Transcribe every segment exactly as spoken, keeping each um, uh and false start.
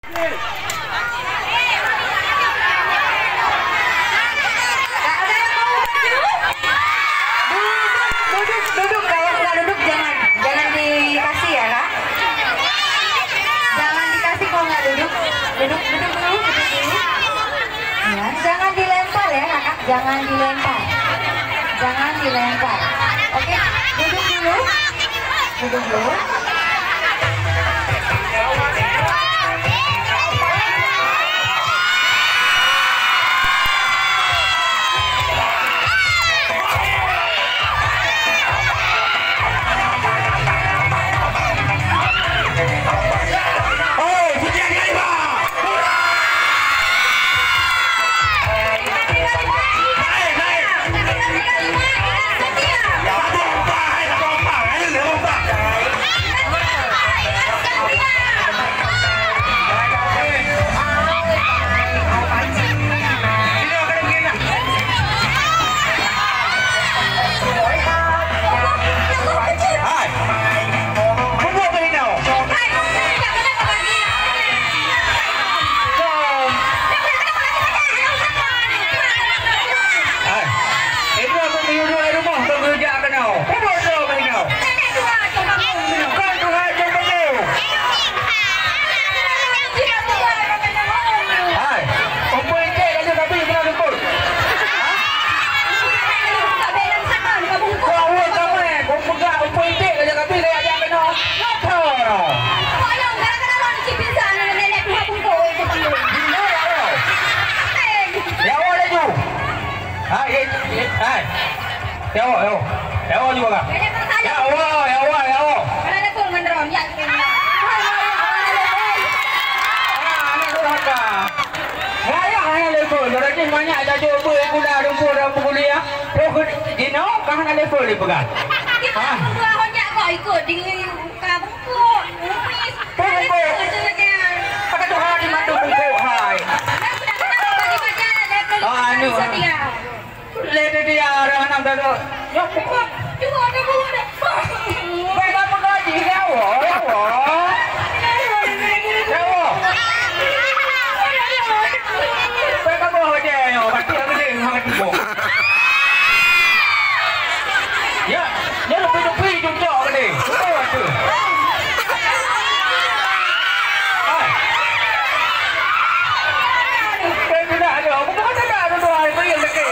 Duduk, duduk, kalau nggak duduk jangan, jangan dikasih ya, Kak. Jangan dikasih kalau nggak duduk. Duduk, duduk dulu, duduk dulu. Ya, jangan dilempar ya, Kakak. Jangan dilempar. Jangan dilempar. Oke, duduk dulu. Duduk dulu. Hai. Peubuet keuh inoe. Hai. Inoe keu geuyue duek rumoh, keu geuyue jak keunoe. Peubuet droe keuh inoe. Kon Tuhan nyang meunyoe. Hai. Umpung iték laju tapi keunoe luput. Kau awak ramai, kau peugah umpung iték laju tapi kau ajak keunoe. Ngapa? Tolong, gara-gara lo ni cipin sana, nenek tuha bungkuk itu panggil. Bila ya Allah? Ya Allah laju. Hai, eh, eh, hai. Ya Allah, ya Allah. Ya Allah juga kah? Ya Allah, ya Allah, ya Allah. Mana ada pun menderon, ya. Ah, anak durhaka. Wayah hana level, berarti banyak jajoe beuet gula lumpur dan peukuliah. Terus jinoe ka hana level dipeugah. Kita Ah. Dua honyak kok ikut di muka bungkuk, kumis. Bungkuk. Ada tu lagi. Ada tu hana dimandum bungkuk, hai. Dah sudah kenapa bagi baca level Ah, anu. Setia. Lé di dia, orang anak dada. Ya, bukan. Cuma ada buah dah. Baik, apa gaji? Ya Allah, ya Allah. Ya Allah. Baik, apa gaji? Ya, batik yang gede, yang gede. Ya, dia lebih-lebih cucuk gede. Betul, betul. Hai. Saya tidak ada. Bukan ada, ada dua hari, beri yang sakit.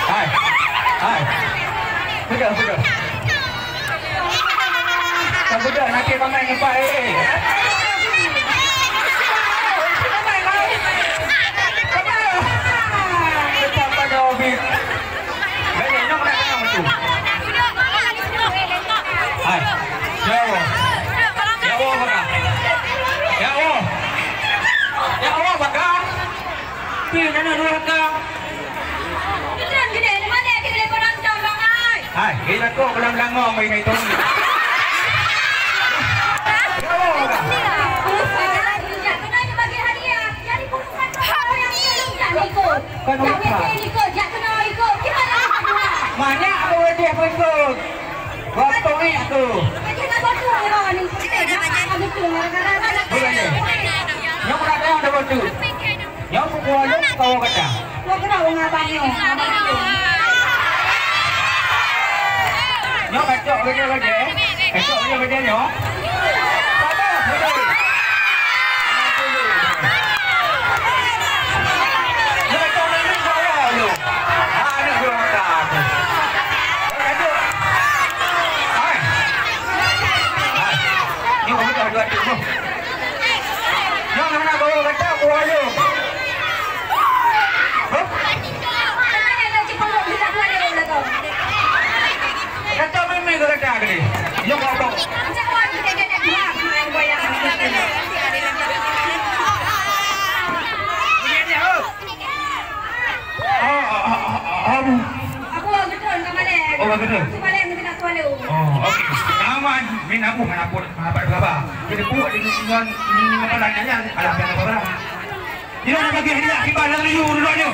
Hai. Hai. Sudah, sudah. Tak sudah, nanti pakai empat, eh, eh. Tetap pada hobi. Hai. Ya Allah. Ya Allah, baka. Ya Allah. Ya Allah, baka. Pi, nana dua baka. Hai, kita kok belum langong, mai, mai, tong. Ya Allah, baka. Kan lupa. Banyak aku hadiah berikut. Waktu ni aku. Bukan ni. Nyok nak tayang dah bantu. Nyok pukul lu kau kata. Nyok kacok kerja-kerja, eh. Kacok kerja-kerja nyok. Sabar, betul. Kata mimi ke kata ke ni? Yo kau tu. Ah, ah, ah, ah, ah. Abu. Abu Agedon ka maleng. Oh, Agedon. Su maleng kena sualu. Oh, okey. Aman, min Abu, mana pun, apa, apa, apa. Jadi buat di lingkungan, di lingkungan apa lagi, ya? Alah, apa, apa, apa. Tidak ada bagi hadiah kiban lagi, yuk, duduk, yuk.